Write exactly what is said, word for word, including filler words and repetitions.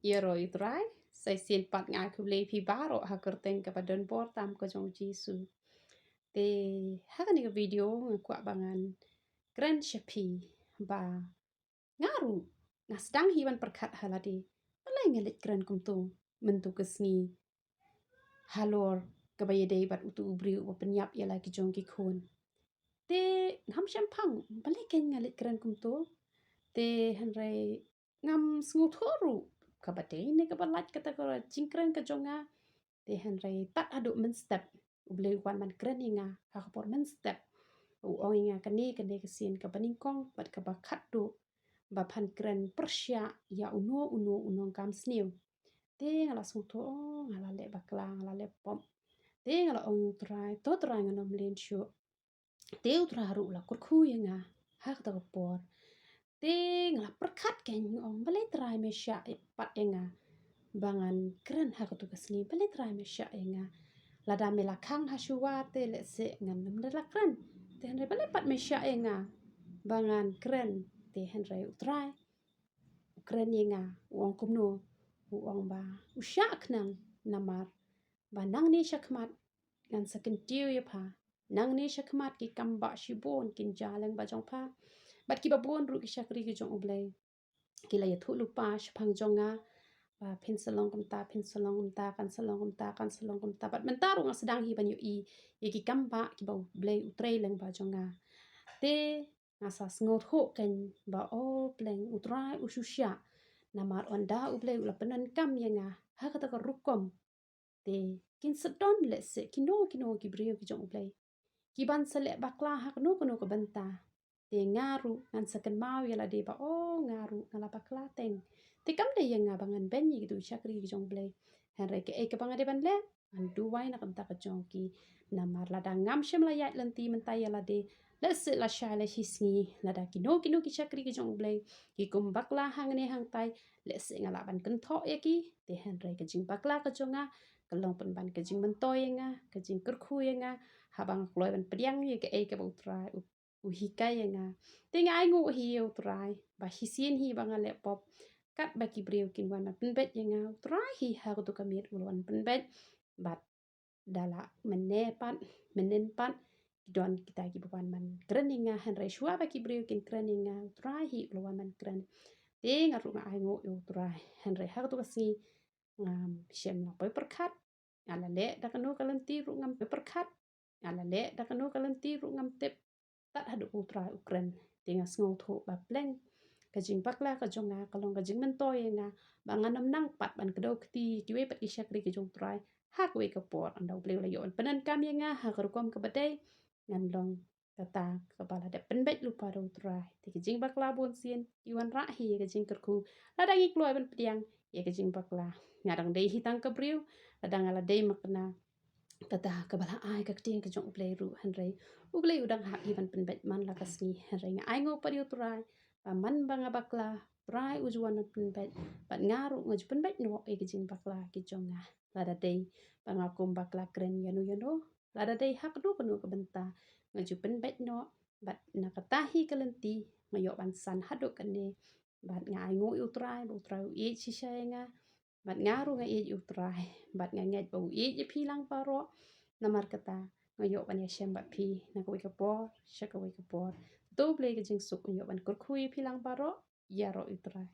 Ïaroh ïa u Trai, sa shisien pat nga ai khublei ïa phi baroh ha ka kyrteng kaba don bor tam ka jong u Jisu. Te ha kane ka video nga kwah ba ngan kren sha phi ba nga ruh nga sdang hi ban pyrkhat ha lade, balei nga leit kren kumto mynta ka sngi halor kaba ïadei bad uto u briew uba pynïap ïa la ki jong ki khun. Te ngam shym phang balei kein nga leit kren kumto. Te hynrei ngam sngewthuh ruh kaba dei ne kaba lait kata ka jingkren ka jong nga. Te hynrei tad haduh mynstep U Blei u wan ban kren ïa nga ha ka por mynstep. U ong ïa nga kane, kane ka sien kaba nyngkong bad kaba khatduh ba phan kren pyrshah ïa uno uno u nongkam sniew. Te nga la sngewthuh, oh, nga la leh bakla, nga la leh pop. Te nga la ong ïa u Trai, to Trai ngan ym len shuh. Te u Trai ruh u la kyrkhu ïa nga ha kata ka por. Te nga la pyrkhat kein, nga ong balei Trai me shah pat ïa nga ba ngan kren ha katu ka sngi, balei Trai me shah ïa nga. Lada me la khang ha shuwa te lehse ngan ym da la kren. Te hynrei balei pat me shah ïa nga ba ngan kren. Te hynrei u Trai u kren ïa nga, u ong kumno, u ong ba u shah khnang namar ba nangne shakhmat ngan sa kyntiew ïa pha. Nangne shakhmat ki kam bah shibun kin jia lyngba jong pha. Bad kiba bun ruh ki shakri ki jong U Blei ki la ïathuh lypa shaphang jong nga ba phin sa long kumta, phin sa long kumta, kan sa long kumta, kan sa long kumta. Bad mynta ruh nga sdang hi ban ïohi ïa ki kam bah kiba U Blei u trei lyngba jong nga. Te nga sa sngewthuh kein ba, oh, pleng, u Trai u shu shah namar ynda U Blei u la pyndonkam ïa nga ha kata ka rukom. Te kin sa don lehse kino kino ki briew ki jong U Blei kiban sa leh bakla ha kano kano ka bynta. Te nga ruh ngan sa kynmaw ïa lade ba, oh, nga ruh nga la bakla teng. Te kam dei ïa nga ba ngan beiñ ïa kitu ki shakri ki jong U Blei. Hynrei kaei kaba nga dei ban leh, ngan duwai na ka bynta ka jong ki. Namar lada ngam shym la ïaid lynti mynta ïa lade, lehse la shai la shisngi, lada kino kino ki shakri ki jong U Blei ki kum bakla hangne hangtai, lehse nga lah ban kynthoh ïa ki. Te hynrei ka jingbakla ka jong nga ka long pynban ka jingmyntoi ïa nga, ka jingkyrkhu ïa nga haba nga kloi ban pdiang ïa kaei kaba U Trai u, u hikai ïa nga. Te nga ainguh hi ïa U Trai ba shisien hi ba nga leh pop, katba ki briew kin wan ban pynbeit ïa nga, U Trai hi ha katu ka miet u la wan pynbeit. Bad da la mynne pat, mynnin pat, ki don kita kiba wan ban kren ïa nga, hynrei shuwa ba ki briew kin kren ïa nga, U Trai hi u la wan ban kren. Te nga ruh nga ainguh ïa U Trai. Hynrei ha katu ka sngi ngam shym la poi pyrkhat. Nga la leh da kano ka lynti ruh ngam poi pyrkhat. Nga la leh da kano ka lynti ruh ngam tip. Tad haduh U Trai u kren. Te nga sngewthuh ba pleng ka jingbakla ka jong nga ka long ka jingmyntoi ïa nga ba ngan ym nang pat ban kdew kti kiwei pat ki shakri ki jong U Trai ha kawei ka por. Ynda U Blei u la ïoh ban pyndonkam ïa nga ha ka rukom kaba dei, ngan long kata kaba la dep pynbeit lypa da U Trai. Te ka jingbakla bunsien ki wanrah hi ïa ka jingkyrkhu lada ngi kloi ban pdiang ïa ka jingbakla. Nga dang dei hi tang ka briew, lada nga la dei ma kane kata kaba la ai ka ktien ka jong U Blei ruh, hynrei U Blei u dang hap hi ban pynbeit man la ka sngi. Hynrei nga ainguh pat ïa U Trai ba man ba nga bakla, U Trai u ju wan ban pynbeit, bad nga ruh nga ju pynbeit noh ïa ka jingbakla ka jong nga. Lada dei ba nga kum bakla kren ïano ïano, lada dei ha kano kano ka bynta, nga ju pynbeit noh. Bad na kata hi ka lynti nga ïoh ban san haduh kane. Bad nga ainguh ïa U Trai ba U Trai u ïeit shisha ïa nga. Bad nga ruh nga ïeit ïa U Trai, bad nga ngeit ba u ïeit ïa phi lang baroh. Namar kata nga ïoh ban ïashem bad phi na kawei ka por sha kawei ka por. To U Blei ka jingsuk un ïoh ban kyrkhu ïa phi lang baroh. Ïaroh ïa U Trai.